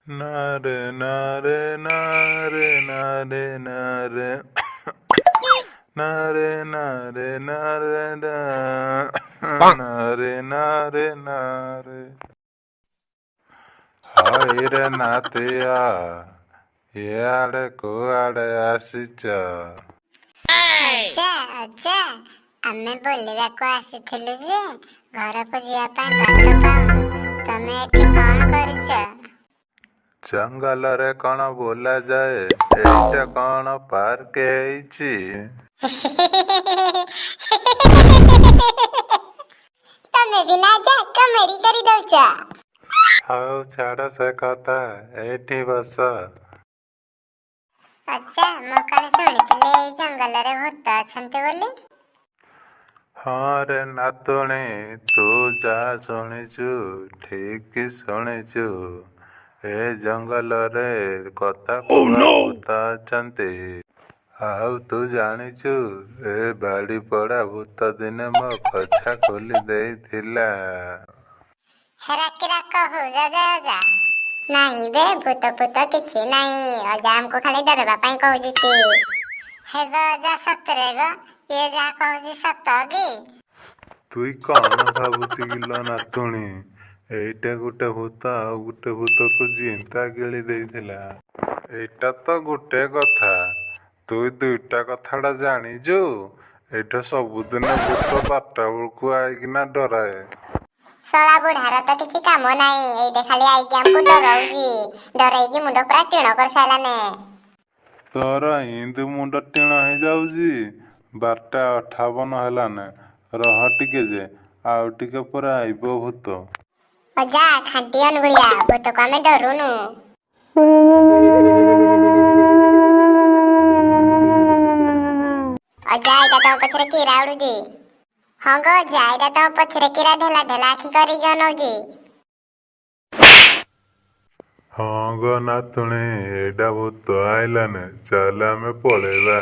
ନାରେ ନାରେ ନାରେ ନାରେ ନାରେ ନାରେ ନାରେ ନାରେ ନାରେ ନାରେ ନାରେ। ହଇରେ ନାତିଆ, ଇଆଡ଼େ କୁଆଡ଼େ ଆସିଛ? ଅଜା ଅଜା, ଆମେ ବୁଲିବାକୁ ଆସିଥିଲୁ ଯେ ଘରକୁ ଯିବା ପାଇଁ ବାଟ ପାଉନୁ। ତମେ ଏଠି କଣ କରୁଛ? ଜଙ୍ଗଲରେ କଣ ବୋଲାଯାଏ? ଏଇଟା କଣ ପାର୍କ ହେଇଛି? ତମେ ବି ନା ଅଜା, କମେଡି କରିଦଉଛ। ହଉ ଛାଡ଼ ସେ କଥା, ଏଇଠି ବସ। ଅଜା, ମୁଁ କାଳେ ଶୁଣିଥିଲି ଏଇ ଜଙ୍ଗଲରେ ଭୂତ ଅଛନ୍ତି ବୋଲି। ହଁ ରେ ନାତୁଣୀ, ତୁ ଯାହା ଶୁଣିଛୁ ଠିକ ଶୁଣିଛୁ। ଏ ଜଙ୍ଗଲରେ କଥା କୁହା ଭୂତ ଅଛନ୍ତି। ଆଉ ତୁ ଜାଣିଛୁ, ଏ ବାଡ଼ିପଡ଼ା ଭୂତ ଦିନେ ମୋ କଛା ଖୋଲି ଦେଇଥିଲା। ହେରା କିରା କହୁଛ ଯେ ଅଜା? ନାହିଁ ବେ, ଭୂତ ଫୂତ କିଛି ନାହିଁ। ଅଜା ଆମକୁ ଖାଲି ଡରବା ପାଇଁ କହୁଛନ୍ତି। ହେ ଗୋ ଅଜା, ସତରେ ଗୋ, ଇଏ ଯାହା କହୁଛି ସତ କି? ତୁଇ କଣ ଭାବୁଛୁ କିଲୋ ନାତୁଣୀ? ଏଇଟା ଗୋଟେ ଭୂତ ଆଉ ଗୋଟେ ଭୂତକୁ ଜିନ୍ତା ଗିଳି ଦେଇଥିଲା। ଏଇଟା ତ ଗୋଟେ କଥା, ତୁଇ ଦୁଇଟା କଥାଟା ଜାଣିଛୁ? ଏଇଟା ସବୁଦିନ ଭୂତ 12ଟା ବେଳକୁ ଆଇକିନା ଡରାଏ। ଶଳା ବୁଢାର ତ କିଛି କାମ ନାହିଁ, ଏଇଟେ ଖାଲି ଆଇକି ଆମକୁ ଡରଉଛି। ଡରେଇକି ମୁଣ୍ଡ ପୁରା ଟିଣ କରିସାରିଲାନେ। ତୋର ଇନ୍ତି ମୁଣ୍ଡ ଟିଣ ହେଇଯାଉଛି? 12:58 ହେଲାନେ, ରହ ଟିକେ ଯେ, ଆଉ ଟିକେ ପରେ ଆଇବ ଭୂତ। ଅଜା ଖାଣ୍ଟି ଅନୁଗୁଳିଆ, ଭୂତକୁ ଆମେ ଡରୁନୁ। ଅଜା, ଏଇଟା ତମ ପଛରେ କିରା ଉଡୁଛି? ହଁ ଗୋ ଅଜା, ଏଇଟା ତମ ପଛରେ କିରା ଢେଲା ଢେଲା ଆଖି କରିକି ଅନଉଛି? ହଁ ଗୋ ନାତୁଣୀ, ଏଇଟା ଭୂତ ଆଇଲାନେ, ଚାଲ ଆମେ ପଳେଇବା।